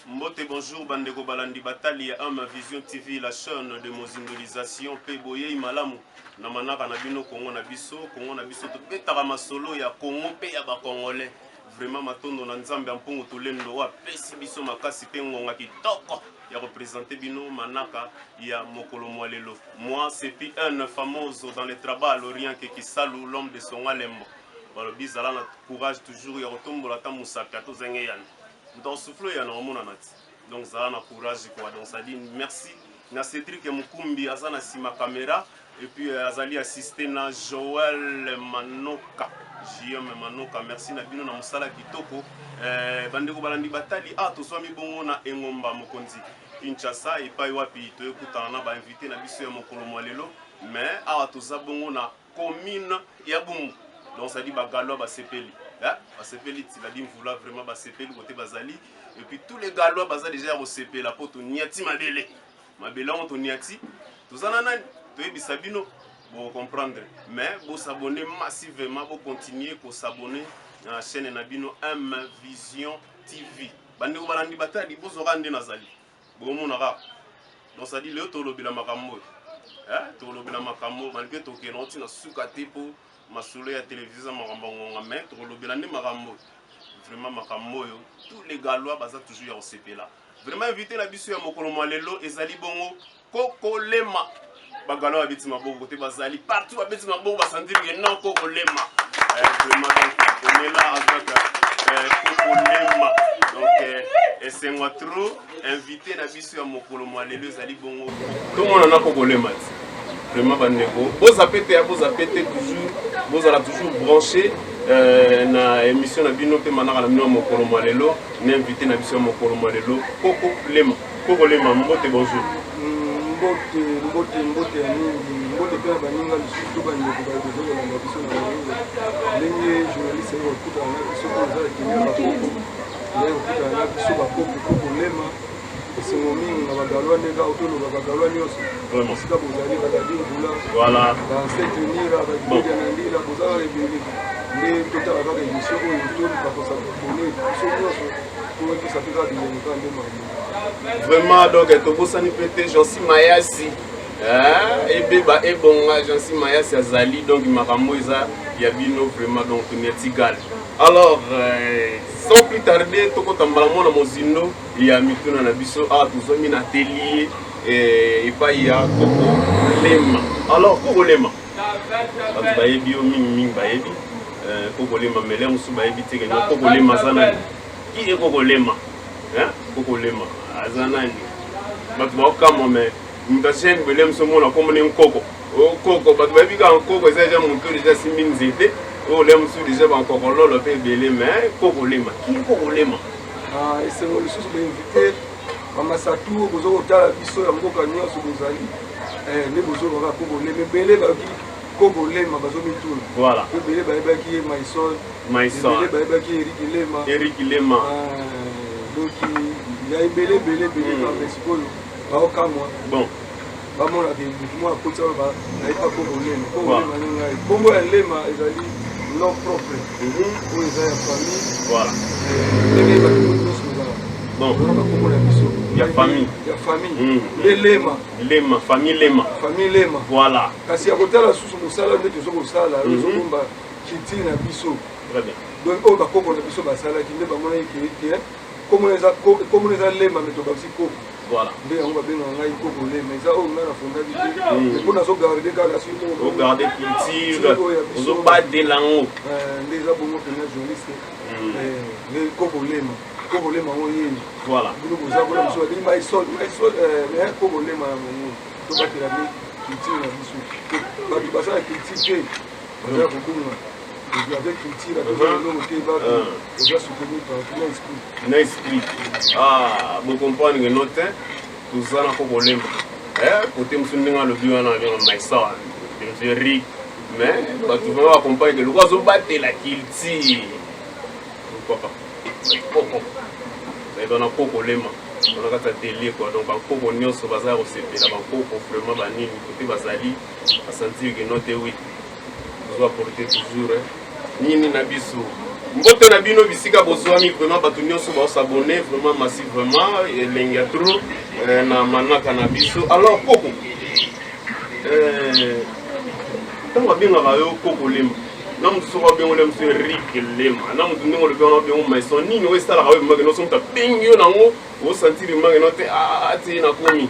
Mbote, bonjour bandeko balandi batali ya Ama Vision TV, la chaîne de mozindolisation mpe boyei malamu na manaka na bino Congo na biso. Congo na biso, tobetaka masolo ya Congo mpe ya Bacongolais. Vraiment, matondo na Nzambe ya mpungu tolendo oyo apesi biso makasi mpe ngonga kitoko ya koprésenter bino manaka ya mokolo mwa lelo. Moi, c'est P1 famoso dans le travail, Lorient Kekisalu, l'homme de Songalembo. Balobi zala na courage toujours ya kotombola ata mosapi, ata ozangi eyano, moto akosouffler ya na omonana ti. Donc zala na courage quoi. Donc ça dit merci na Cédric Mukumbi, aza na nsima caméra, et puis azali assisté na Joël Manoka, Guillaume Manoka. Merci na bino na mosala kitoko. Bandeko balandi batali, a tozwami bongo na engomba mokonzi Kinshasa, epai wapi toyekutana na bainvité na biso ya mokolo mwa lelo. Mais awa toza bongo na commune ya Bumbu. Donc ça dit Bagalois basepeli, hein? Basepeli tiladi mvula, vraiment basepeli kote bazali. Et puis tous les Galois baza déjà ya kosepela mpo toniati mabele, mabele yango toniati. Toza na nani, toyebisa bino, bocomprendre. Mais bos'abonner massivement, bocontinue kos'abonner na chaîne na bino M Vision TV. Bandeko balandi batali, bozwaka nde nazali bomona kaka. Donc ça dit lelo tolobela makambo oyo, tolobela makambo malgré tokende ntina suka te mpo masolo ya télévision eza makambo ya ngonga. Mais tokolobela nde makambo oyo, vraiment makambo oyo tous les Galois baza toujours ya kosepela. Vraiment, invité na biso ya mokolo mwa lelo ezali bongo Kokolema. Bagalois babeti maboko te, bazali partout, babeti maboko, basentir que non, Kokolema. Vraiment, donc on est là avec Kokolema. Donc esengwa trop, invité na biso ya mokolo mwa lelo ezali bongo tomona na Kokolema ti. Vraiment bandeko, bozape te, bozape te, toujours bozala toujours branché na émission na bino mpe manaka na bino ya mokolo mwa lelo na invité na biso ya mokolo mwa lelo, Koko Lema. Koko Lema, mbote, bonjour. Mbote, mbote, mbote ya mingi, mbote mpe na baninga lisusu to bandeko baye bozokolanda biso na bango. Ndenge journaliste aye kokutana na biso mpo eza atelier bakoko, aye kokutana na biso bakoko Koko Lema. Esengo mingi na Bagalois, ndenge otoloba Bagalois nyonso esika bozali, badadi mvula, baancêtre nira, babidia na ndila, boza kaka ebele. Nde totala kaka émission oyo, toluka kos'abonner biso nyonso, toyebisa mpe kaka bilengi kaka nde makambo. Vraiment, donc tobosani mpe te Jansi Mayasi, ebeba ebonga, Jansi Mayasi azali. Donc makambo eza ya bino vraiment, donc netigal. Alors sans plus tarder, tokota mbala mona mozindo ya mituna na biso. Awa tozwami na atelier epai ya Koko Lema. Alors Koko Lema, bato bayebi yo mingimingi, bayebi Koko Lema, mele mosusu bayebi te que Koko Lema aza nani. Ki ye Koko Lema? Koko Lema aza nani? Bato baokamwa. Mais moto achaine bele mosu omona komoni nkoko, okoko, bato bayebi kaka nkoko eza déjà moto déjà asimbi nzete oyo le mosusu déjà bankokololo mpe ebele. Mais Koko Lema, ki Koko Lema? Esengo lisusu bainvité bamasatu boza kotala biso ya mboka nyonso bozali nde bozolobaka Koko Lema. Ebele bayoki Koko Lema, bazomituna. Ebele bayebaki ye Maisol. Ebele bayebaki Erik Lema. Erik Lema. Donc ya ebele ebele ebele kaka sikoyo baokamwa. Bon. Bamonaka motu moko akoti oyo nayepa Koko Lema. Koko Lema nde ngai. Nkombo ya Lema ezali nom propre oyo eza ya famille. Ndenge bato nyonso ozala bakombo na biso. Ya famille. Ya famille nde Lema. Lema, famille Lema. Famille Lema. Kasi ya kotala susu mosala nde toza kosala, ozobomba culture na biso. Très bien. Donc oyo bakoko na biso basalaki nde bamonaki que komona eza Lema, mais tobakisi Koko. Nde yango babengaka ngai Koko Lema. Eza oyo ngai nafondaki te, mpo nazogarder kaka soki moko. Ogarder culture, ozobadela yango. Nde eza bongo mpena, journaliste. Nde Koko Lema, Koko Lema yango yeni. Bino boza kuna biso babengi Maisol, Maisol, mais Koko Lema ya mongo. Tobatela nde culture na biso. Bato basala culture te, baza kobunga. Avec culture atoza eloko te, bato oza soutenir par na esprit. Na esprit. Ah, bocomprendre que no te, toza na Koko Lema kote mosusu ndenge alobi wana, abenga Maisa Eric, mais bato vraiment bacomprendre que loko azobatela culture. Pourquoi pas koko ezali na Koko Lema wana kati atelier quoi. Donc bankoko nyonso baza ya kosepela, bankoko vraiment banini kote bazali, basentir que no te, oui, tozo apporter toujours nini na biso. Mbote na bino bisika bozwami, vraiment bato nyonso baosabone vraiment massivement, elengi ya trop na manaka na biso. Alors koko, ntango abengaka yo Koko Lema, na motu soko abengo le mosu Erik Lema, na motu ndenge olobi wana, abengo maison nini oyo esalaka oyo emake nyonso, moto abengi yo nango osentir manke no te ti nakomi?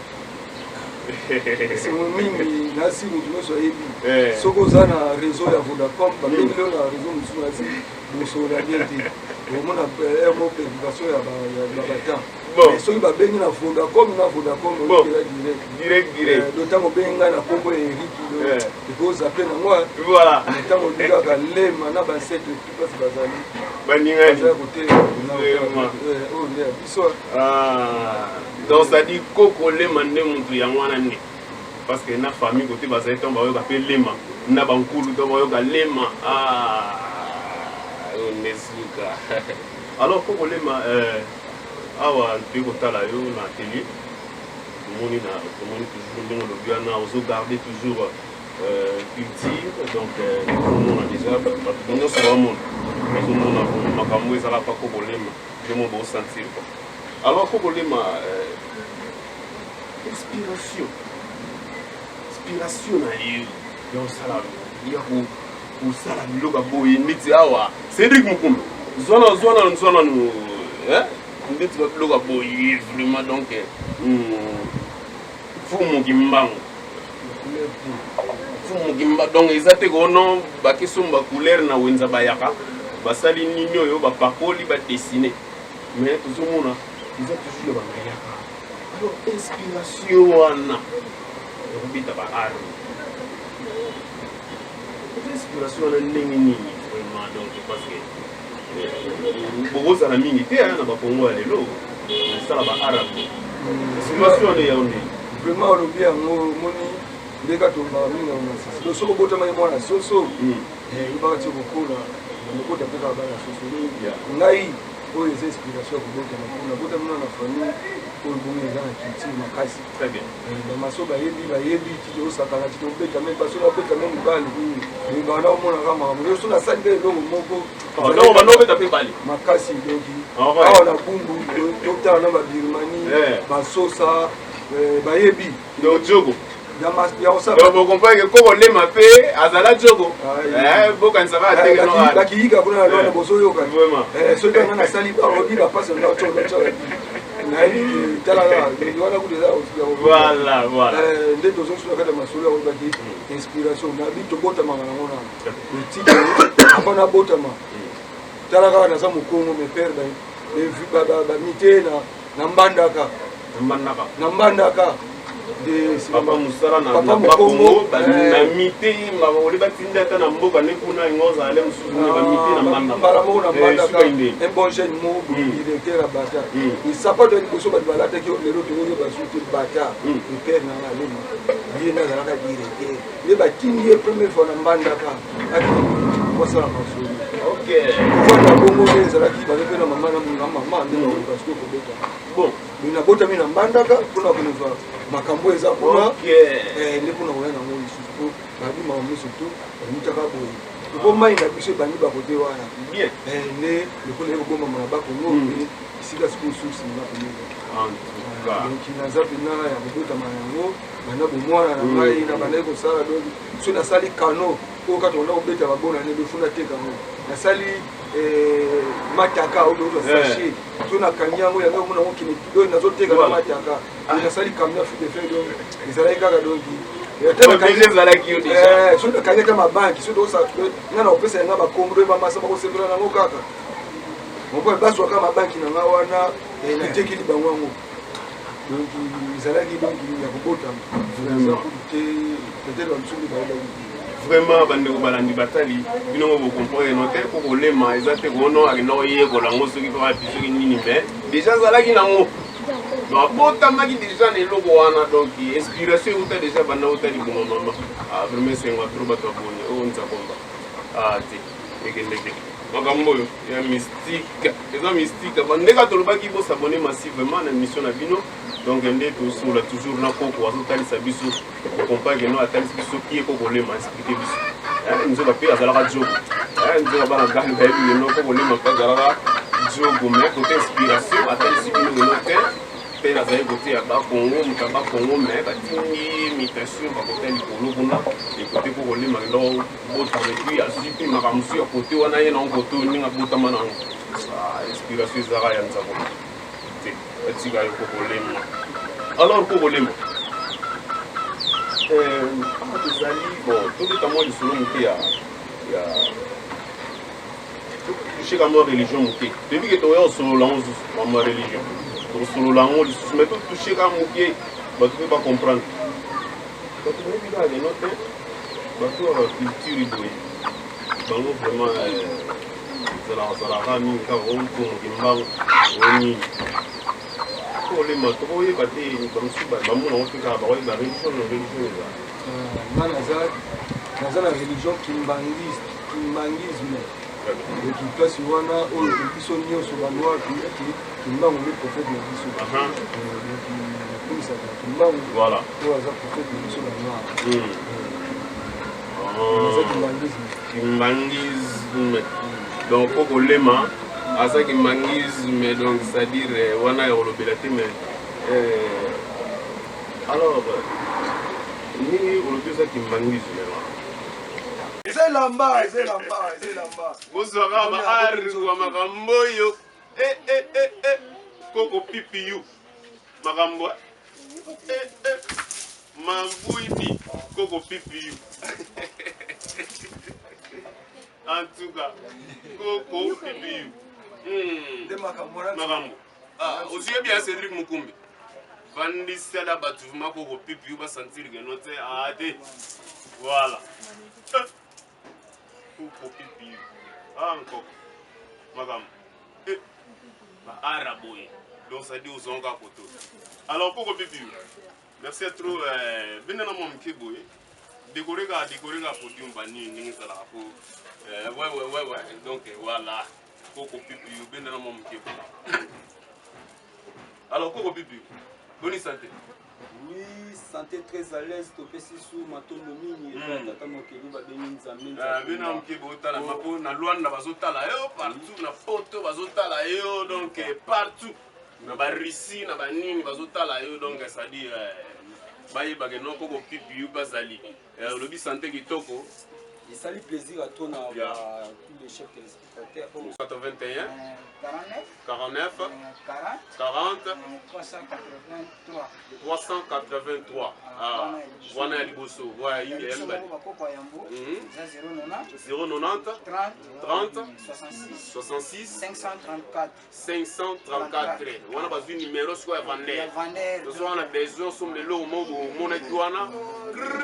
Esengo mingi. Nasi motu nyonso ayebi, soki oza na réseau ya Vodacom, babengi yo na réseau mosusu, nasi bosolola bien te, omona aire mo perturbation ya batemps. Mais soki babengi na Vodacom, na Vodacom oyokela direct. Direct, direct. Do ntango obengi ngai na nkombo ya Erik, ekozape nango. Ntango olobi kaka Lema na baancêtres, tout place bazali. Baningani. Baza kotelema oyo nde ya biso. Donc c'est-à-dire Koko Lema nde motu yango wana nde, parce que na famille kote bazali, ntango bayoka mpe Lema na bankulu, ntango bayoka Lema, oyo nde suka. Alors Koko Lema, awa toyi kotala yo na atelier, tomoni na tomoni toujours ndenge olobi wana, ozogarde toujours culture. Donc tozomona déjà, bato nyonso baomona, bazomona vraiment makambo ezalaka pa Koko Lema nde mo bosentir quoi. Alors Koko Lema, inspiration na yo ya kosala, ya kosala biloko ya boye neti awa, Cédrik Mukumbi, zwana zwana zwana nu ndeti babiloko ya boye vraiment, donc Fumu Kimbangu, Fumu Kimba, donc eza te kono bakesomba couleur na wenza, bayaka basali nini oyo bapakoli, badessine, mais tozomona eza toujours ya bamayaka. Alors inspiration wana ya kobeta baarme, inspiration wana ndenge nini vraiment? Donc parce que bokozala mingi te na bakongo ya lelo esala baarabe, inspiration wana eya ndenge? Vraiment olobi yango. Omoni ndeka tolobaka mingi yango na sisi. Donc soki obotamaki mwana soso, oyebaka ti kokola lokota mpe kaka bana soso. Ngai oyo eza inspiration ya kobotama, mpo nabotami na famille oyo bongo eza na culture makasi. Bamaso bayebi, bayebi titi osakana, titi obeta me baso babeta me mibali bana omonaka makambo yo so nasali mpe eloko moko. Banobeta mpe bale? Makasi. Donc awa na Bumbu, totala na babirmanie, basosa bayebi. Donc jogo bocomprendre ke Koko Lema mpe azala jogo, bokanisaka ateke. Bakiyika kuna na lwana, bozoyoka soki anga nasali barobi bapasi nayebi ke talaka wana kutu eza. Voilà. Nde tozosula kati ya masolo yango, baki inspiration nabi tobotamaka nango na etike. Avant nabotama, tala kaka, naza mokongo, mes père bamite na Mbandaka. Mbandaka. Na Mbandaka. Papa mosala na Bakongo, bamite oli batindi ata na mboka nde kuna yango ozala le mosusu nde bamite na Mbandaka. Mbala moko na Mbandaka, un bon jeune mo directeur ya Bata, sapato ya liboso bato balataki lelo tokoki basu te, Bata. Père nanga Alema, ye nde azalaka directeur, nde batindi ye première fois na Mbandaka akende kosala masolo. Kovanda bongo nde ezalaki, baza mpe na mama na mama nde bakoki basiko kobeta. Bon. Nabotami na Mbandaka mpona kozwa makambo eza kuna, nde mpona koya nango lisusu, mpo babi makambo surtout bamutaka boye po mai na biso ebandi bakote wana. Nde lokola ye kobombama na Bakongo, esika sikoyo source na Bakongo. Donc naza mpena ya kobotama yango banda bomwana na ngai na bandaki kosala. Donc so nasali kano oyo kaka tokanda kobeta babona nde fo nateka yango, nasali mataka oyo ozwa sachet, so nakangi yango, yango omona yango kende donc nazoteka na mataka, nasali camion fil de fer. Donc ezalaki kaka, donc soki nakangi ata mabanki, soki nga na kopesa yanga bakombo, do bamasa bakosepela nango kaka moko, bazwaka mabanki na nga wana, natekeli bango yango. Donc ezalaki donc ya kobotama, naza kutu te, peut-être bamisusu bayebaki. Vraiment bandeko balandi batali bino mo bocomprendre no te, po kolema eza te kono akenda koyekola yango soki mpe wapi soki nini, mais déjà azalaki nango, donc abotamaki déjà na eloko wana. Donc inspiration euta déjà banda uta liboma mama. Ah, vraiment esengo trop, bato ya boni oyo nzakomba te ekende te, makambo oyo ya mystique eza mystique. Ndenge tolobaki, bosabone massivement na émission na bino. Donc nde tosola toujours na koko, azotalisa biso, okomprendre no, atalisi biso kie Koko Lema, explike biso nzoka mpe azalaka jogo. Nzoka bana gani bayebi lelo mpo kolema mpe azalaka diogo, mais côté inspiration atalisi bino lelo te. Mpe azali côté ya Bakongo, moto ya Bakongo, mais batindi mutation bakota likolo kuna ekote mpo kolema kenda botama. Et puis azwi mpe makambo mosusu ya côté wana, ye nango côté oyo ndenge abotama nango. Inspiration ezalaka ya Nzambe te, batika yo kokolema. Alors kokolema, awa tozali, bon, tobeta mwa lisolo moke ya touche ka mwa religion moke. Toyebi ke tokoya kosolola yango lisusu, mwa religion tokosolola yango lisusu, mais totouche ka moke, bato mpe bacomprendre. Bato bayebi kaka lelo te, bato ya baculture boye, bango vraiment ezalaka zalaka mingi kaka okongoki mbango onini kolema. Tokoyeba te, bamosusu bamona yango mpe kaka bakoyeba religion na religion eza. Nga naza na religion kimbangiste, kimbangisme. Donc place wana oyo biso nyonso banoir toyaki, Kimbangu nde prophète na biso. Donc nakumisaka Kimbangu oyo aza prophète na biso banoir. Naza kimbangisme. Kimbangisme, donc po kolema aza kimbangisme, donc c'est-à-dire wana ya kolobela te. Mais alors ndenge olobi oza kimbangisme wana. Eza elamba, eza elamba, eza elamba. Bozwaka baarwa makambo oyo. Eh, eh, eh, eh. Koko pipiyu makambo, eh, eh. Mambwidi koko pipiyu, en tout cas koko pipiyu. Nde makambo wana. Makambo ozwi bien. Cédric Mukumbi, vandisela bato vraiment koko pipiyu, basentir que no te aa te. Voilà, koko pipiyu, ah, nkoko makambo baara boye. Donc ça dit ozonga kaka koto. Alors koko pipiyu, merci à trop. Benda na mwa moke boye, décoré kaka, décoré kaka podium banini ndenge ezalaka po ouais. Donc voilà, koko pipiyu, benda na mwa moke boye. Alors koko pipiyu, boni santé? Oui, santé très à l'aise. Topesi su matondo mingi epai ya Tata Mokeli babengi Nzambe. Bino moke botala mpo na Lwanda bazotala yo partout, na Poto bazotala yo, donc partout na Barussie na banini bazotala yo. Donc c'est-à-dire bayebake no koko pipiyu bazali. Olobi santé kitoko. Esali plaisir à toi na tous les chefs téléspectateurs. 81 49. 49. 40. 40. 383. 383. Ah, wana ya liboso ya mibale. Bakoko ya yambo eza 090. 090. 30. 30. 66. 66. 534. 534. Wana bazwi numero sikoyo ya ya vander. Vander. Tozo wana besoin somba eloko moko omonaki wana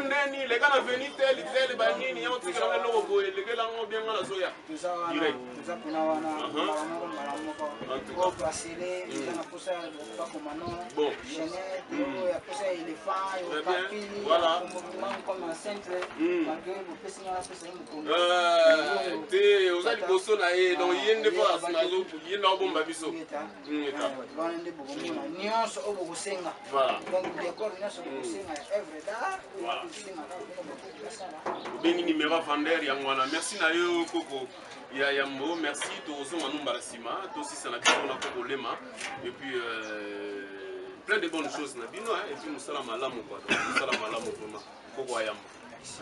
ndeni leka na veni tel tel banini yango, tikelanga eloko boye, lekelango bianga, nazoya. Toza wana. Direct. Toza kuna wana mbala moko, mbala moko. En tout cas. Oyo bracelet eza na posa bakoma no chaînette, oyo ya posa ya éléphant, Très bien. okapi comme enceinte, malgré bopesi nga, napesa ye mokongo. Te, oza liboso na ye, donc ye nde mpo ye nde aobomba biso. Eta. Wana nde bokomona nyonso oyo bokosenga. Donc décor nyonso bokosenga ya œuvre d'art oyo bokosenga kaka mpona bakoko basala. Obengi numéro ya vander, yango wana. Merci na yo koko ya yambo, merci. Tozonga no mbala nsima, tosisa na biso na koko lema et puis plein de bonnes choses na bino, hein, et puis mosala malamu quoi. Donc mosala malamu vraiment, koko ya yambo.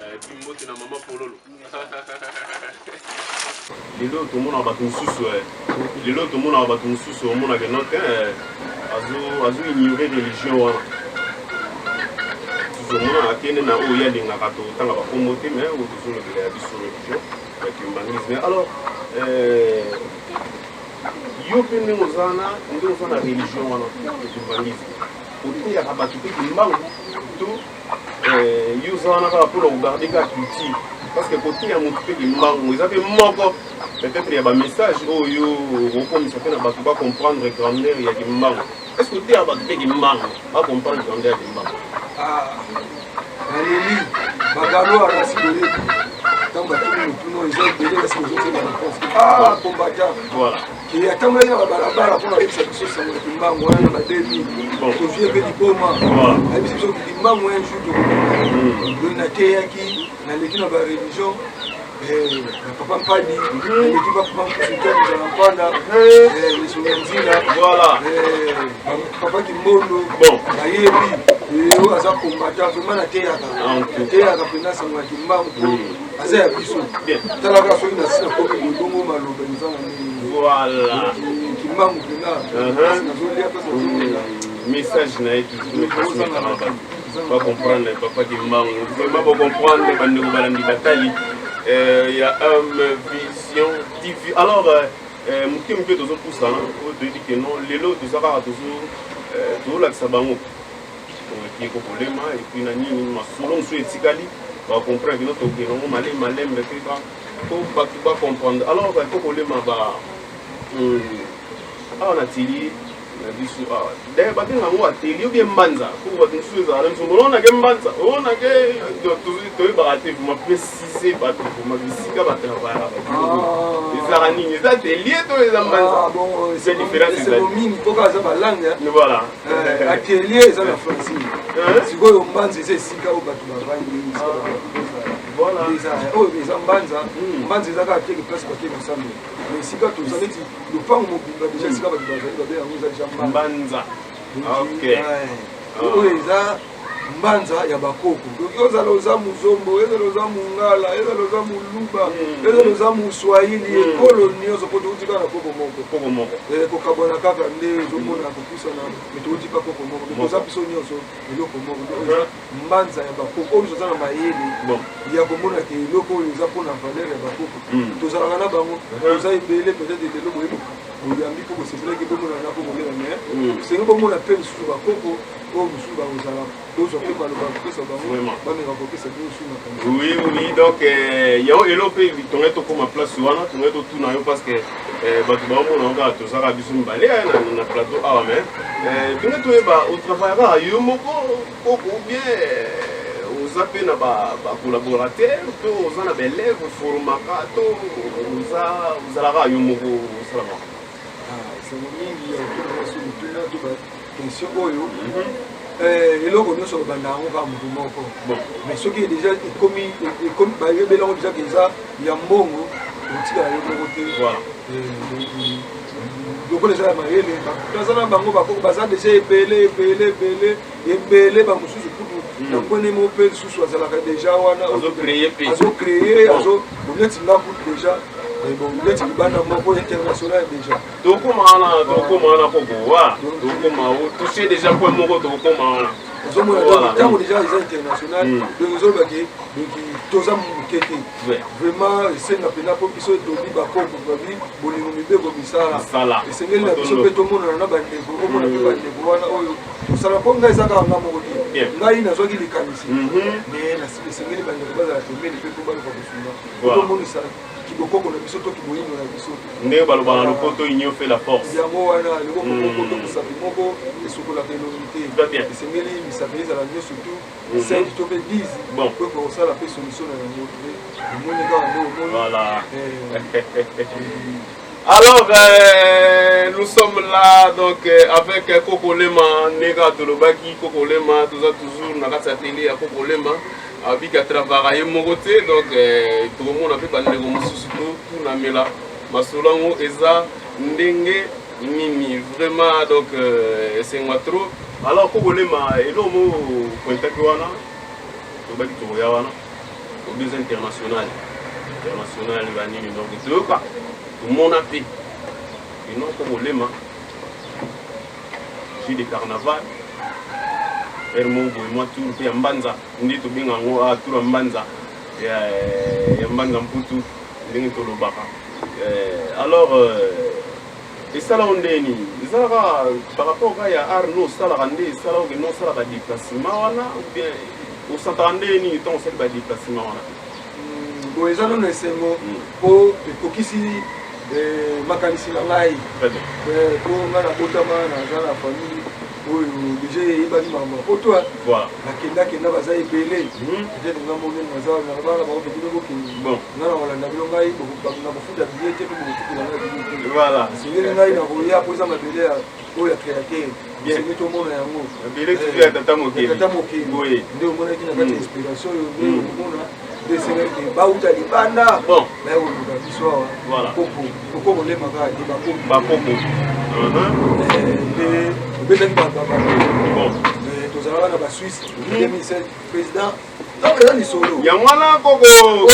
Et puis mbote na mama Pololo. Lelo tomonaka bato mosusu, lelo tomonaka bato mosusu, omonaka no te, azo ignore religion wana. Mosusu omona akende na oyo ye alingaka, totanga bakombo te, mais oyo tozolobela ya biso religion ya kimbangisme. Alors yo mpe ndenge oza wana, ndenge oza na religion wana ya kimbangisme, oteyaka bato mpe kimbangu to yo oza wana kaka mpona kogarder kaka culture? Parce que koteya motu mpe kimbangu eza mpe moko peut-être ya bamessage oyo okokomisa mpe na bato bacomprendre grandeur ya kimbangu. Est ce que oteya bato mpe kimbangu, bacomprendre grandeur ya kimbangu? Naleli bagalois basi boyebi ntango batuni motuna eza ebele, basi bozotina réponse. Ah, combattant ke atambolaki na babalabala mpona ayebisa biso sango ya kimbangu wana na ba 2000. Tozwi mpe liboma, ayebisi biso kimbangu un jour tokomona. Donc nateyaki, naleki na bareligion. Papa Mpadi, aleki papa Mpusu te na Mpanda, Lisonga Nzila, voilà, papa Kimbondo, bon, bayebi oyo aza combattant vraiment, nateyaka nateyaka mpenza sango ya Kimbangu po aza ya biso. Talaka soki nasi nakomi bodongo maloba eza na ndenge voilà Kimbangu mpenza nazolia place nazomela. Message na ye toujours transmettre na bato bacomprendre papa Kimbangu, vraiment bocomprendre bandeko balandi batali ya M Vision TV. Alors moke moke tozopusana oyo toyebi ke non, lelo toza kaka tozolakisa bango Koko Lema et puis na nini masolo mosusu etikali bacomprendre kino tokende yango malembe malembe mpe po bato bacomprendre. Alors Koko Lema, ba awa na atelier na biso awa, d'ailleurs babenga yango atelier ou bien mbanza, po bato mosusu ezala na biso omonake mbanza, omonake, toyebaka te vraiment précise bato vraiment bisika batravaillaka ezalaka nini, eza atelier to eza mbanza? C'est différence. Esengo mingi mpo kaka aza balangue. Voilà. Atelier eza na français, sikoyo mbanza eza esika oyo bato bavandi. Oyo eza mbanza. Mbanza eza kaka teke place bake kosambela, mais esika toza neti lopango mobimba déjà, esika bato bazali babe yango eza déjà mbanza. Oyo eza mbanza ya bakoko. Donc ozala oza muzombo, ezala oza mungala, ezala oza moluba, ezala oza moswahili, ekolo nyonso, po touti kaka na koko moko. Koko moko. Kokabwana kaka nde ozomona kopusana, mais touti pa koko moko. Toza biso nyonso eloko moko. Eza mbanza ya bakoko oyo biso oza na mayele ya komona ke eloko oyo eza mpona valeur ya bakoko. Tozalaka na bango, toza ebele. Peut-être lelo boyebi boyambi mpo bosepelaki bomona na Koko Lema, mais senge bomona mpe lisusu bakoko oyo mosusu bakozala tozwa mpe maloba kopesa bango, bameka kopesa bino lisusu makambo. Oui, donc yango elo mpe tongai tokóma place wana, tongai totuna yo parce que bato baomona ngo kaka tozalaka biso mibale na plateau awa, mais tongai toyeba otravaillaka yo moko koko ou bien oza mpe na bacollaborateur to oza na baélève oformaka to ozalaka yo moko osalamaka? Esengo mingi ya kotuna so mituna to baquestion oyo. Eloko nyonso babanda yango kaka motu moko, mais soki déjà ekomi bayebeli yango déjà ke eza ya mbongo, otikala yo moko te. Lokola eza ya mayele, baza na bango bakoko, baza déjà ebele ebele ebele ebele. Bamosusu kutu na kwene mo mpe lisusu azalaka déjà wana azocréer, azo neti nga kutu déjà bon, neti libanda moko international déjà. Tokóma wana, tokóma wana koko wa tokóma touche déjà point moko, tokóma wana. Ozomona ntango déjà eza international, donc ozolobake donc toza moke te. Vraiment esenga mpenza mpo biso tobi bakoko babi bolingo mibeko misala. Esengeli na biso mpe tomonana na bandeko, omona mpe bandeko wana oyo tosala, mpo ngai eza kaka nga moko te. Ngai nazwaki likanisi, mais esengeli bandeko bazala pembeni mpe mpo baluka kosunga tomonisa kibokoko na biso to kiboyingo na biso. Ndenge balobaka na lopoto, union fait la force. Yango wana eloko moko to mosapi moko esukolaka elongi te. Esengeli misapi ezala nyonso tu 5 to mpe 10 po kosala mpe solution na yango omoni kaka nde omoni. Voilà. Alors, nous sommes là donc avec Koko Lema, Nega Tolobaki, Koko Lema, toza toujours na kati ya télé ya Koko Lema, abika travaillaka ye moko te, donc tokomona mpe bandeko mosusu totunamela masolo yango eza ndenge nini vraiment, donc esengwa trop. Alors Koko Lema, eloko mo pointaki wana, tobaki tokoya wana, obi eza international international banini, donc toyoka tomona mpe ino Koko Lema jus de carnaval ere moko boye, mwa tour mpe ya mbanza nde tobenga yango a tour ya mbanza, ya mbanza mputu ndenge tolobaka. Alors esalaka nde nini? Ezalaka par rapport kaka ya art no osalaka nde esalaka okende osalaka déplacement wana ou bien osantaka nde nini ntango osali badéplacement wana? Bon, eza nano esengo mpo ekokisi makanisi na ngai, mpo ngai nabotama naza na famille oyo déjà eyebaki makambo ya poto. Bakendakenda baza ebele, peut-être nga monene naza na bana bango mpe bino bokende, nga na kolanda bino, ngai nakofuta billet te mpe bokofutela ngai billet te. Esengeli ngai na koya po eza mabele oyo ya créateur, esengeli tomona yango. Tata Mokili nde omonaki na kati ya inspiration oyo nde omona. Nde esengaki ke bauta libanda baye koluka biso awa. Koko koko kolema kaka te bakoko. Bakoko. Nde obetaki bato tozalaka na baSuisse 2007, président, donc eza lisolo. Yango wana koko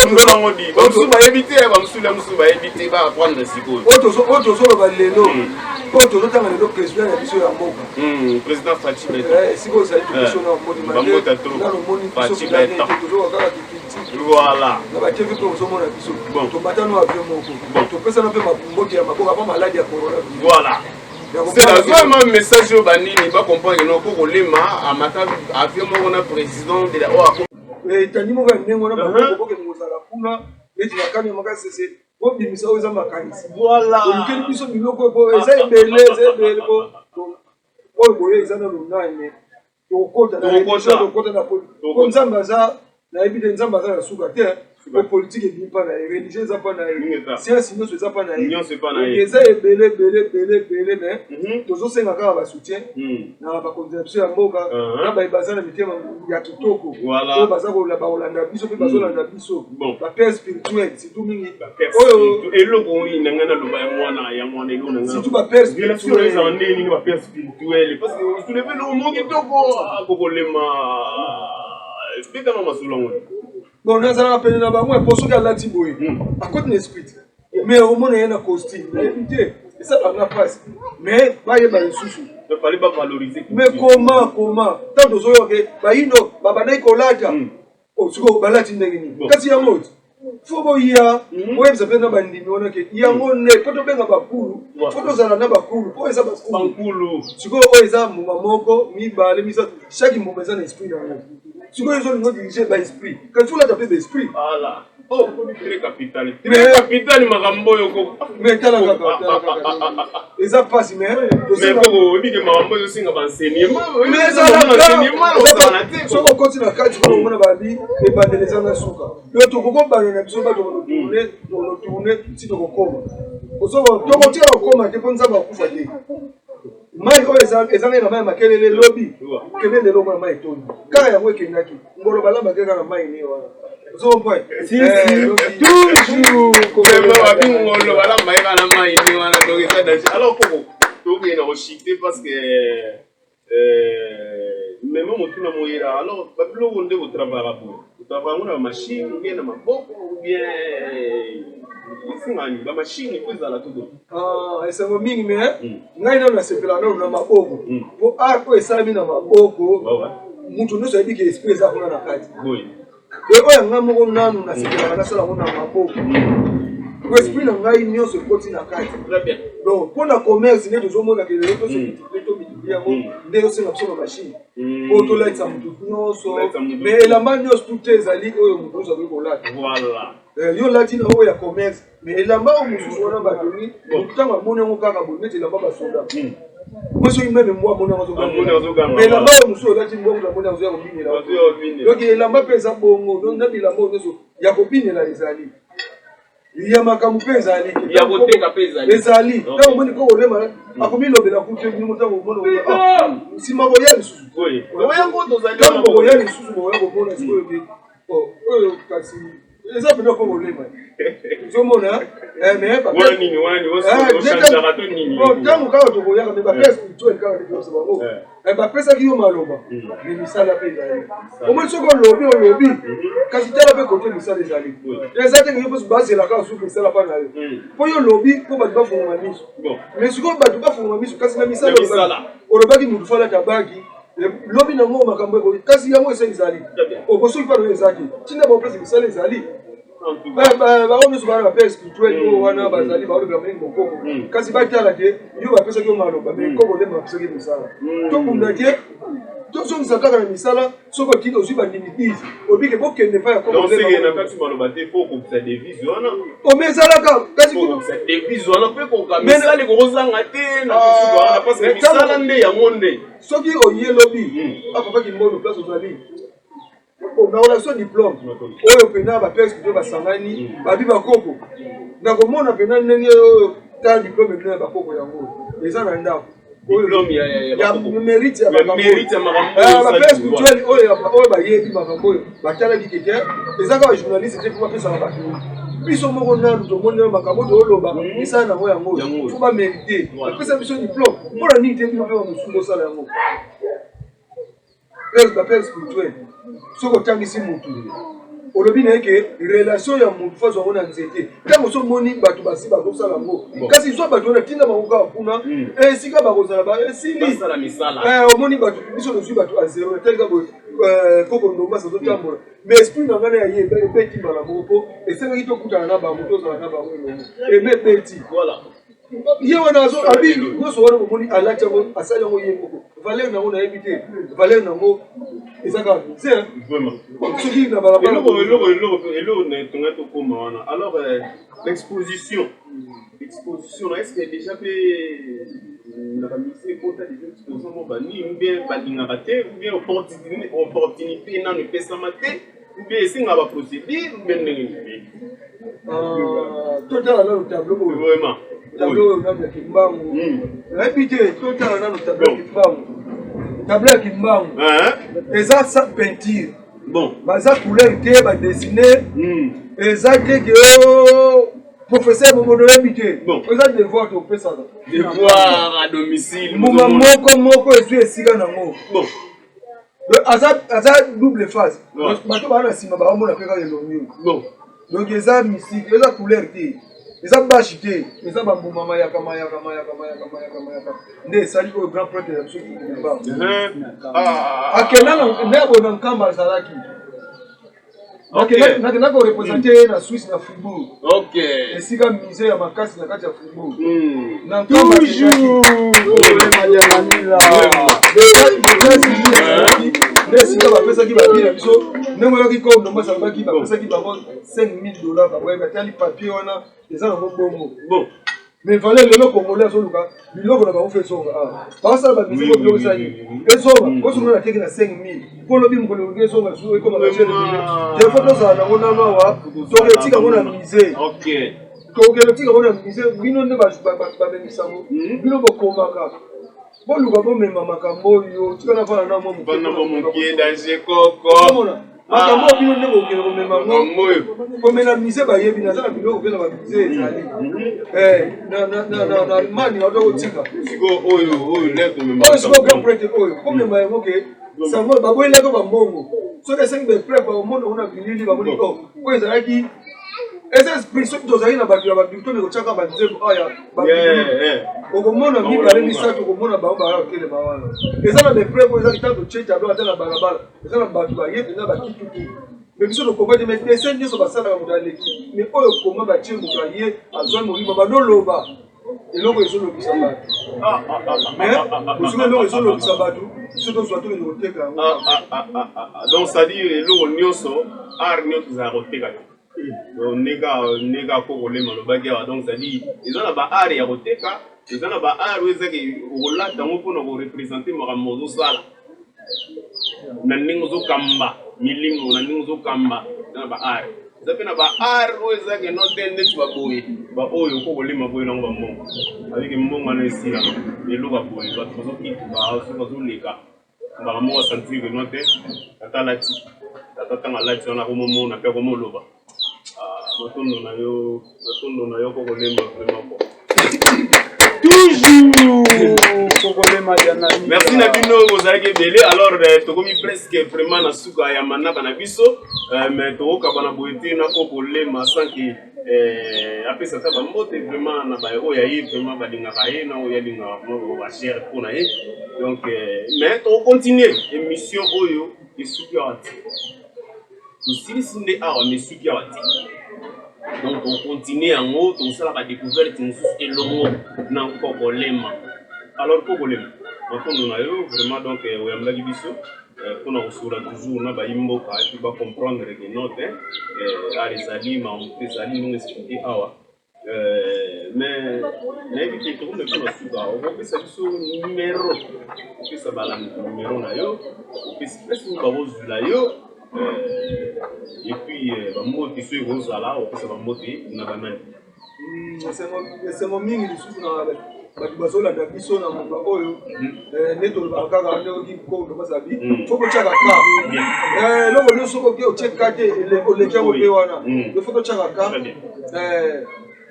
kundolango di bamosusu bayebi te, bamosusu ya mosusu bayebi te, baapprendre sikoyo. Oyo tozoloba lelo, oyo tozotanga lelo, président ya biso ya mboka, Président Fatshi. Esika ozali, tobiso na Bambota trop. Nano omoni biso Fatshi Béton. Tozoka kaka kikiti na baTV mpe ozomona biso. Tomatano avion moko, topesana mpe mbote ya maboko apa maladi ya corona. Voilà, c'est vraiment message oyo banini bacomprendre no kokolema amata avion moko na président de la oyo. Etandi moko ya ndenge wana, bakokende kozala kuna neti bakami ya makasi sese bobimisa oyo eza makanisi. Olukeli biso biloko po eza ebele, eza ebele po oyo boye eza nano nani, tokokota na religion, tokokota na po Nzambe aza, nayebi te, Nzambe aza na suka te, po politike ebimi mpa na ye, religion eza mpa na ye, science nyonso eza mpa na ye, eza ebele ebele ebele ebele. Mais tozosenga kaka basoutien na bakonzi na biso ya mboka, na baye baza na mitema ya kitoko, oyo baza bakolanda biso mpe bazolanda biso, bapère spirituel surtout mingi oyo. Eloko oyo na ngai naloba yango wana, yango wana eloko na ngai. Surtout bapère spirituel ezala ndenge nini, bapère spirituel? Parce que souleve eloko moko kitoko, kokolema betama masolo yango. Bon, nazalaka pene na bango po soki alati boye, akoti na esprit, mais omona ye na costume, nayebi te, esalaka mpasi, mais bayeba lisusu. Fallait bavaloriser. Mais comment ntango tozoyoka ke bayindo babandaki kolata, sikoyo balati ndenge nini? Kasi yango fo boya boyebisa mpe na bandimi wana ke yango nde mpo tobenga bakulu, fo tozala na bakulu mpo eza bakulu. Sikoyo oyo eza mbuma moko, mibale, misato, chaque mbuma eza na esprit yango. Sikoyo ezolinga odirige baesprit, kasi olata mpe baesprit. Oh, très capital. Très capital makambo oyo ko. Mais tala kaka, tala kaka. Eza pasi mais Mais koko oyebi ke makambo oyo ezosenga ba enseignement. Mais ezalaka soki okoti na kati kuna, omona babi ebandeli eza na suka. Yo tokokobanda na biso bato tokotourne, tokotourne ti tokokoma. Tokotika kokoma te mpo Nzambe akufa te. Mai oyo ezangai na mai ya makelele lobi, kende lelo omona mai etondi kaka yango ekendaki ngolo balambaki kaka na mai ne wana. Toujours ngolo balamba ye kaka na mai ne wana, donc eza danger. Alors koko, tokende na koshite parce que mema motuna moyela. Alors babiloko nde botravaillaka boye, botravaille yango na bamachine ou bien na maboko ou bien esengani bamachine po ezala to? Esengo mingi, mais ngai nano nasepela nano na maboko, po art oyo esalami na maboko, moto nyonso ayebi ke esprit eza kuna na kati. E oyo ngai moko nanu nasepelaka nasala yango na maboko, po esprit na ngai nyonso ekoti na kati. Donc mpo na commerce nde tozomona ke lelo tosemultiplie, tomultiplie yango nde osenga biso na machine po tolatisa motu nyonso. Mais elamba nyonso tu te ezali oyo motu nyonso akoki kolata. Yo olati na oyo ya commerce, mais elamba oyo mosusu wana batoni, motu ntango amoni yango kaka boye neti elamba basoda mo, soki meme mbwa amoni yango azoganga. Mais elamba oyo mosusu olati, mbwa moto amoni yango azoya kobinela. Donc elamba mpe eza bongo. Donc na bilamba oyo nyonso ya kobinela ezali, ya makambo mpe ezali. Ya koteka mpe ezali. Ezali. Ntango omoni ko kolema, akomilobela kutu bino. Ntango omoni nsima boya lisusu, ntango bokoya lisusu, bokoya komona sikoyo ke oyo kasi eza mpenza ko kolema, ozomona. Ntango kaka tokoyaka, me bapère spirituel kaka nde bango bapesaki yo maloba, me misala mpe ezali. Omoni, soki olobi, olobi, kasi tala mpe kote misala ezali, eza te yo mposo bazelaka suki misala mpa na yo mpo yo olobi mpo bato bafungama miso. Mais sikoyo bato bafungama miso, kasi na misala olobaki motu falata baki lobi nango makambo ekoki, kasi yango esa ezali okosoki mpa nayo eza te. Ntina baopesa misala ezali, bango nyonso bana bapère spirituel oyo wana bazali baolobela mingi bokoko, kasi batala te yo bapesaki yo maloba, mais koko nde bapesaki misala. Tobunda te, tozongisa kaka na misala. Soki otindi, ozwi bandimi 10, obike bokende epai ya ome ezalaka kasi. Devise wana mpe koka misala ekokozanga te na kosuka wana, parce que misala nde yango nde. Soki oye lobi, apapa Kimbono, place ozali na relation diplôme oyo mpena bapère spirituel basangani, babi bakoko nakomona mpena ndenge oyo ta diplôme ebino ya bakoko yango eza na ndako. Ya mérite ya bapère spirituel oyo bayebi makambo oyo batalaki kete eza kaka journaliste te mpo bapesaka bato. Biso moko nanu tomoni nano makambo tooloba misala nango yango oyo fo bamérite bapesa biso diplôme. Mpona nini te bino mpe bamosusu bosala yango? Bapère spirituel, soki otangisi motu, olobi na ye ke relation ya motu fo azwa yango na nzete. Ntango so omoni bato basi bazosala yango, kasi zwa bato wana, tinda bango kaka kuna esika bakozala, esili. Omoni bato, biso tozwi bato a zero. Natalika boye, koko Ndombasi azotambola, mais esprit na ngai na ya ye ebeti mbala moko, mpo esengaki tokutana na bango, tozala na bango elongo. Eme ebeti ye wana abi nyonso wana bomoni alati yango, asali yango ye moko. Valeur nango nayebi te, valeur nango eza kaka musée soki na balabala. Eloko tongai tokóma wana. Alors, l'exposition, exposition, est ce que déjà mpe na bamusée ekota déjà exposition mo banini, ou bien balingaka te, ou bien opportunité nano epesama te, ou bien esengaka baprocédure, ou bien ndenge nini? Totala nano tableau oyo. Vraiment. Tableau oyo nano ya Kimbangu, nayebi te. Totala nano tableau ya Kimbangu. Tableau ya Kimbangu eza sans peinture. Baza couleur te, badessine eza te ke professeur momono oyebi te. Eza devoir topesaka. Devoir à domicile. Mbuma moko moko ezwi esika nango. Aza double face, bato baa na nsima baomona mpe kaka elongi oyo. Donc eza mystique, eza couleur te, eza bâche te, eza bambuma mayaka mayaka mayaka mayaka mayaka mayaka nde esali oyo. Grand prêtre ya biso Kimbangu akenda nde boye na Nkamba azalaki. Nakenda koreprésenter ye na Suisse, na Fribourg, esika musée ya makasi na kati ya Fribourg na Nkamba. Nde esika bapesaki babi na biso ndenge oyoki ko Ndombasi alobaki, bapesaki bango 5000 $. Baboyaki, batali papier wana, eza nango bongo. Mais valeur lelo, Congolais azoluka biloko na bango fo ezonga. Awa basala bamusée ko biloko esali ezonga, osonga nateki na 5000 mpo lobi mokolo olingi ezonga su ekoma bachere ebele. Telefone tozala nango nano awa, toke etika yango na musée, tokokende otika yango na musée. Bino nde bamemisango, bino bokomaka, boluka bomema makambo oyo. Tika navanda na mwa moke danger koko. Makambo oyo bino nde bokende komema yango, komena musée. Bayebi naza na biloko mpe na bamusée ezali na Allemagne, auta kotika. Oyo sikoyo grand prêtre oyo komema yango ke sango baboyelaki bambongo. Soki esengi bapreuve, bakomona ngo na bilili, bamoni o oyo ezalaki eza esprit. Soki tozalaki na bato ya babili, kotiaka banzembo aya, okomona mibale misato, okomona bango baya kotelema wana. Eza na bapreuve oyo ezaki ntango totie tableau ata na balabala, eza na bato baye mpenza bakituki. Mais biso tokoma te, mais dessin nyonso basalaka moto aleki. Mais oyo koma batie moto aye azwa molimo, bandoloba eloko ezolobisa bato. Mais ozwi eloko ezolobisa bato, biso tozwa, tokende koteka yango. Donc c'est-à-dire eloko nyonso, art nyonso ezala koteka te. Ndeka kokolema alobaki awa. Donc c'est-à-dire eza na baart ya koteka, eza na baart oyo ezaki okolata yango mpona koreprésenter makambo ozosala na ndenge ozokamba milimo, na ndenge ozokamba. Eza na baart, eza mpe na baart oyo ezaki no te ndeti baboye baoyo oko kolema boye nango bambongo abiki mbongo wana esila. Eloko ya boye bato bazokituka, soki bazoleka mbala moko asentir ke no te, tata alati, tata ntango alati wana akomomona mpe akomoloba. Matondo na yo, matondo na yo kokolema vraiment ko. Toujours kokolema. Merci na bino bozalaki ebele. Alors, tokomi presque vraiment na suka ya manaka na biso, mais tokokaba na boye te na kokolema sans que apesa ata bambote vraiment na baye oyo aye vraiment balingaka ye na oyo alingaka vraiment bachere mpo na ye. Donc, mais tokocontinue émission oyo, esuki awa te. Tosilisi nde awa, mais esuki awa te. Donc tokontinue yango, tosala badécouverte mosusu elongo na Kokolema. Alors Kokolema, matondo na yo vraiment. Donc oyambaki biso mpona kosola toujours na bayi mboka et puis bacomprendre ke non te, art ezali makambo te, ezali ndenge expliqué awa. Mais nayebi te, tokomi mpona suka, okopesa biso numero, opesa balandi numero na yo, opesi place oyo bakozwila yo, et puis bambote soki ekozala, opesa bambote na banani. Esengo mingi lisusu na Bato bazolanda biso na ngonga oyo, nde tolobaka kaka nde oki kondo bazabi fo kotyaka ka eloko nyonso. Soki otie ka te, oleki yango mpe wana. Faut totyaka ka.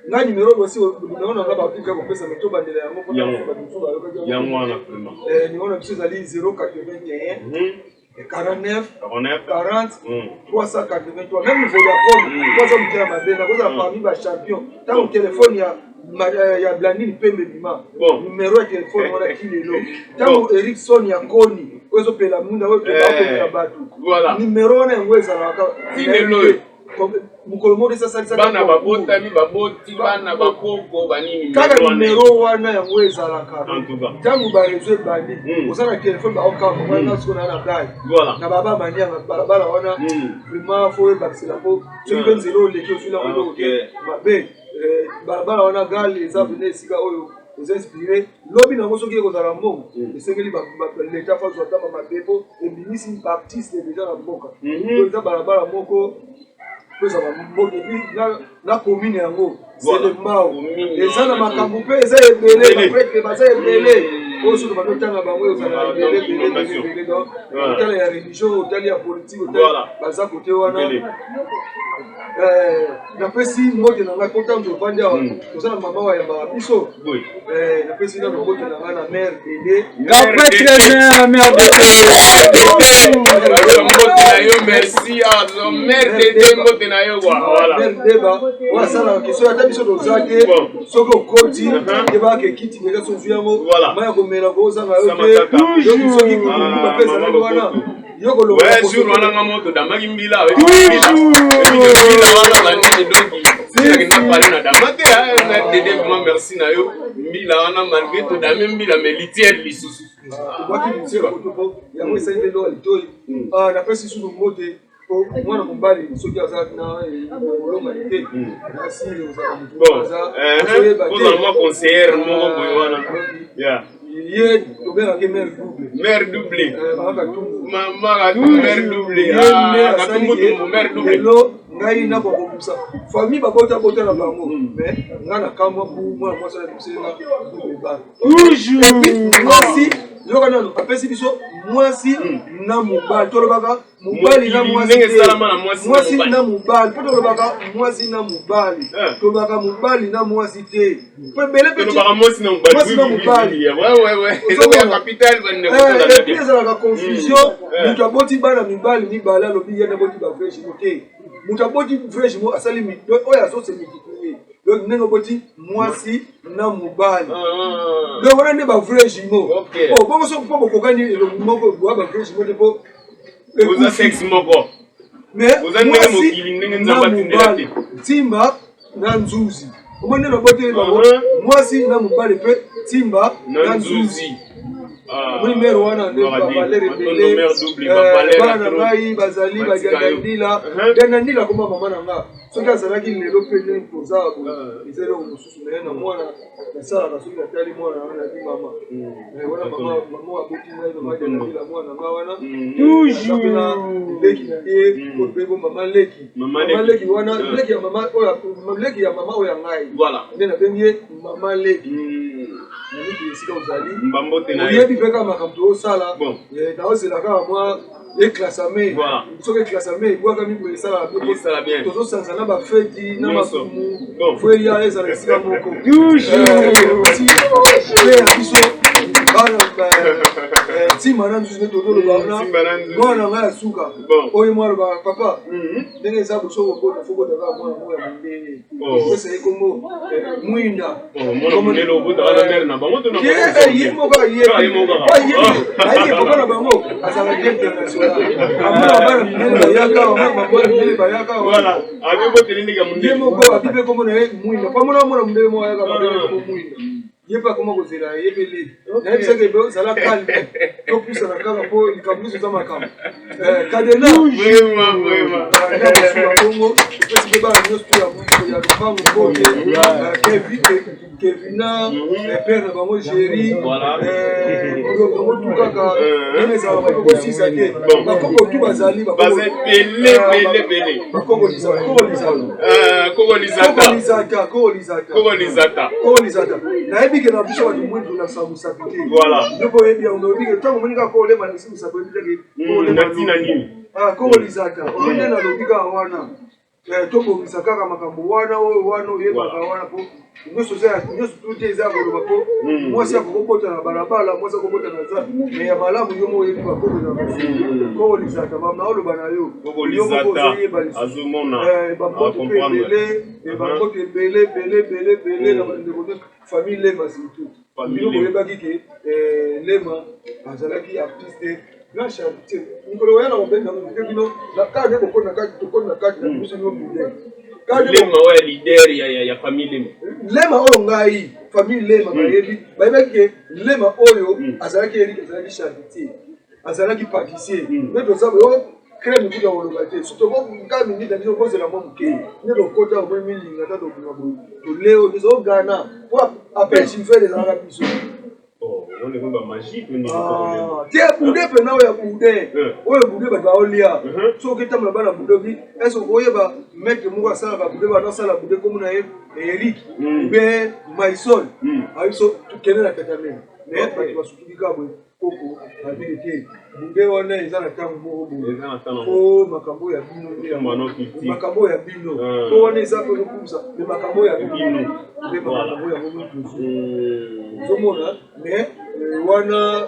Nga numéro osi, numéro na nga bakoki kopesa, me tobandela yango mpona bato mosusu bayokaki. Yango wana vraiment. Numéro na biso ezali 081 49 40 383. Même Vodacom, po aza motema mabe, nakozala parmi bachampion. Ntango telefone ya Blandine Pembe bima, numéro ya telefone wana ti lelo. Ntango Ericsson ya koni oyo ezopela mwinda, oyo tobakopela bato, numéro wana yango ezalaka mokolo moko. Esasalisaka bana babotami, baboti bana, bakoko, banini. Kaka numéro wana yango ezalaka. Ntango baréseau ebandi, oza na telefone, baokamba wana. Sikoyo na gai na baba manianga balabala wana, vraiment fo oyebakisela, mpo soki mpe nzela oleki, ozwi nango eloko te mabe. Balabala wana gal eza pene esika oyo eza inspiré lobi nango. Soki ekozala mbongo, esengeli leta fazwa ata mabe mpo ebimisi baartiste déjà na mboka. Eza balabala moko po ezala mboka. Et puis na commune yango Selembao eza na makambo mpe eza ebele, baprêtre baza ebele oyo soki bazotanga bango ezala ebele ebele ebele ebele. Donc otala ya religion, otali ya politique, otali baza kote wana. Napesi mbote na ngai mpo ntango tovandi awa, toza na mama wayambaka biso. Napesi nano mbote na ngai na mare Dede. Mare Dede, mbote na yo, merci mare Dede, mbote na yo. Mare Deba oyo asalaka question ata biso toza te. Soki okoti, yebaka ekiti deja, so ozwi yango, mai ya komela kozanga yo te. Soki bapesaka wana. Jour wana nga moto damaki mbila, mbila wana banini, donc nakenda pale na dama te. Dede, vraiment merci na yo. Mbila wana, malgré todame mbila, mais litière lisusu. Tobwaki litière koto yango esali mpe loka litoi. Napesi susu mbote po mwana mobali soki aza na kolonga te, nasi ozala motu azoyeba te. Mwa conseillère moko boye wana. Ye tobengaki mare double. Mare double. Mama Katumbu. Mama Katumbu, mare double. Katumbu tumbu, mare double. Lelo ngai nakokobimisa famille babotabota na bango, mais ngai nakamwa bu mwana mwasi wana abimiseli nga double bana. Mwasi, yoka nano, apesi biso mwasi na mobali. Tolobaka mobali na mwasi, mwasi na mobali, mpo tolobaka mwasi na mobali, tolobaka mobali na mwasi te, po ebele mpe mwasi na mobali. Et puis ezalaka confusion. Moto aboti bana mibali mibale, alobi ye naboti bavrai jumeau te. Moto aboti vrai jumeau asali oyo azose multiplier. Donc ndenge oboti mwasi na mobali, donc wana nde bavrai jumeau. Bongo soki mpo bokokani elongi moko, boya bavrai jumeau te, mpo oza sexe moko. Mais mwasi na mobali, ntimba na nzuzi, omoni nde naboteli bango mwasi na mobali mpe ntimba na nzuzi. Omoni mare wana nde bavaleur ebele. Bana na ngai bazali badiandandila diandandila koma mama na nga. Soki azalaki lelo mpe ndenge toza boye, eza eloko mosusu. Naye na mwana nasalaka, soki natali mwana wana, nabi mama wana, mama aboti ngai, mama diandandila, mwana nga wana mpe na leki na ye oyo mpe bo mama leki, mama leki wana, leki ya mama oyo, leki ya mama oyo ya ngai nde nabengi ye mama leki. Naliki esika ozali, oyebi mpe kaka makambo toosala. Naozela kaka mwa eclassame. Soki eclassame ebwakami boye, esalaka bien. Tozosanza na bafeti na makumu, fo eya ezala esika moko pe ya biso bana ntima na nzuzi nde tozoloba wana. Mwana na ngai ya suka oyo mwa alobaka papa ndenge eza boso kobota, fo bota kaka mwana moko ya mondele, opesa ye kombo Mwinda. Ye moko ayebi papa na bango azalaka international, amona bana minene bayaka, mama minene bayaka. Ye moko abi mpe kombo na ye Mwinda, po amona mwana mondele moko ayaka, babengaka kombo Mwinda. Ye mpe akoma kozela ye mpe leki. Nayebisaki ebe ozala calme, topusana kaka mpo likambo nyonso eza makambo kadena bongo. Topesi mpe bana nyonso to ya lopango mbote, Kevina, père na bango Géri, bango tu kaka ndenge ezalaka, bakokosisa te, bakoko tu bazali. Bakoko Lizata. Koko Lizata, koko Lizata. Nayebi. Oyebi ke na biso bato mwindu tolakisaka mosapi te. Yo mpe oyebi yango, oyebi ke ntango omoni kaka kolema alakisi mosapi, oyebi te ke kolema Na ntina nini? Ah, koko lizata, oyo nde nalobi kaka wana. Eh, tobongisa kaka makambo wana oyo wana oyebaka wana po nyonso eza nyonso tu te eza ya koloba po hmm. mwasi akokobota na balabala mwasi akobota na za me ya malamu yo moko oyebi bakoko na hmm. koko lizata mama naoloba na yo yo moko ozoyeba lisusu bambote mpe ebele bambote ebele ebele ebele ebele na bandeko nyonso famille lema surtout bino boyebaki ke eh, lema azalaki artiste grand charité mikolo oya na kobenga moke bino na kaka nde bokoti na kati tokoti na kati na biso bino bude lema oyo leader ya, ya, ya famille lema lema oyo ngai famille lema hmm. bayebi bayebaki ke lema oyo hmm. azalaki erike azalaki charité azalaki pâtissier hmm. nde toza boye crème kuta koloba te so tokoka mingi na biso kozela mwa moke nde tokota omoi milinga ata tobima boye toleo tozo gana po apres chifere ezalaka biso Oh, ah, te bude mpena oyo ya bude eh. oyo bude bato baolia mhm. soki oketambola bana bude obi ese okoyeba maitre moko asalaka bude bana asala bude kombo na ye eric hmm. ube maisol hmm. ayebi so tokende na tatamene mais bato basutuki kaka boye koko babini te bude wana eza na ntango moko boye po makambo ya bino nde makambo ya bino ah. po wana eza mpe kokumisa me makambo ya bino nde makambo yango nyonso hmm. ozomona mais euh, wana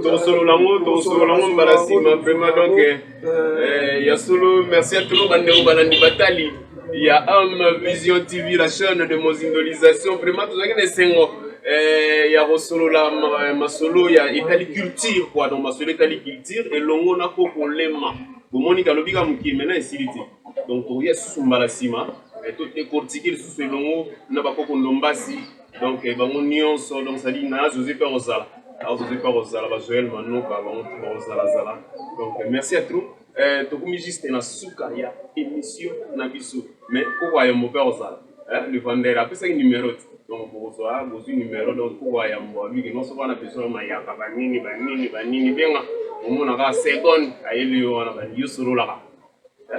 tosolola yango tosolola yango mbala nsima vraiment donc euh, euh, ya solo merci à tout bandeko balandi batali ya homme vision tv la chaîne de mozindolisation vraiment tozalaki na esengo eh, ya kosolola masolo ya etali culture quoi donc masolo etali culture elongo na koko lema bomoni kalobi ka mokie maintenant esili te donc tokoya susu mbala nsima eh, to décortiquer lisusu elongo na bakoko ndombasi donc eh, bango nyonso donc sadi na josé mpe akozala josé mpe akozala ba joel manoka bango bakozalazala donc merci à trop eh, tokomi juste na suka ya émission na biso mais koko ayambo mpe akozala eh, le vendeur apesaki numero te donc bokozwa bozwi numero donc koko ayambo abiki nyonso wana besoin mayaka banini banini banini benga omonaka seconde ayeli yo wana yo sololaka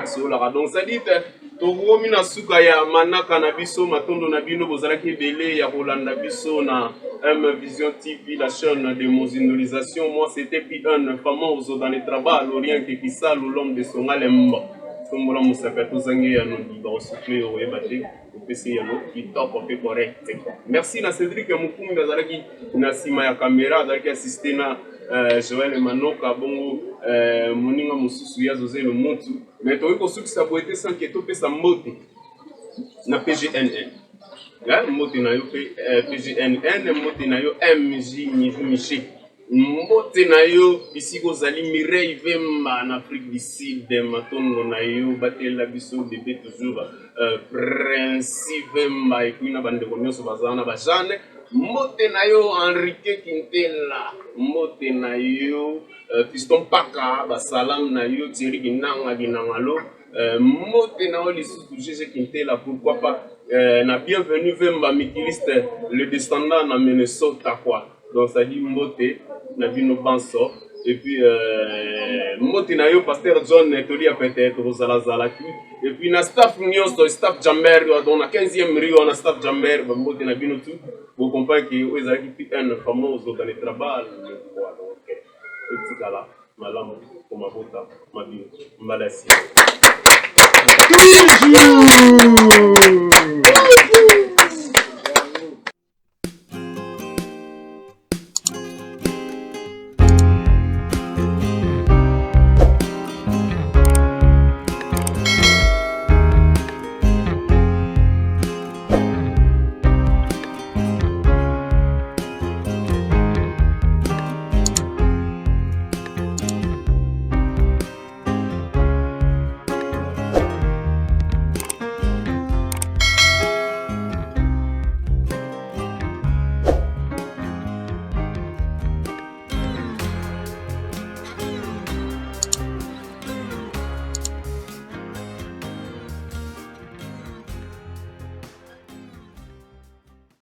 Sololaka donc c'est-à-dire tokomi na suka ya manaka na biso matondo na bino bozalaki ebele ya kolanda biso na M Vision TV la chaîne de mozindolisation moi c'était P1 famoso dans le travail Lorient Kekisalu l'homme de Songalemba tombola mosapi tozangi ya nodi bakosouffle okoyeba te opesi yango kitoko mpe correct merci na Cédric Mukumbi azalaki na nsima ya kamera azalaki assiste na euh, Joël Manoka bongo euh, moninga mosusu ya José Lomotu mais tokoki kosukisa boye te sans que topesa mbote na PGNN mbote na yo mpe euh, PGNN mbote na yo MJ Miche Mbote na yo bisika ozali Mireille Vemba na Afrique du Sud matondo na yo batela biso bebe toujours euh, Prince Vemba et puis na bandeko nyonso baza wana ba Jeanne mbote na yo Enrique Kintela mbote na yo euh, Fiston Paka basalam na yo Thierry Kinanga Kinangalo euh, mbote na yo lisusu GG Kintela pourquoi pas euh, na bienvenue Vemba mikiliste le descendant na Minnesota quoi Donc ça dit mbote na bino banso et puis euh, mbote na yo pasteur John toli ya pete tokozala zalaki et puis na staff nyonso staff Jamber donc na 15e rue wana staff Jamber ba mbote na bino tout bo comprendre que oyo ezalaki P1 famoso dans le travail quoi donc otikala malamu ko mabota mabino mbala si toujours.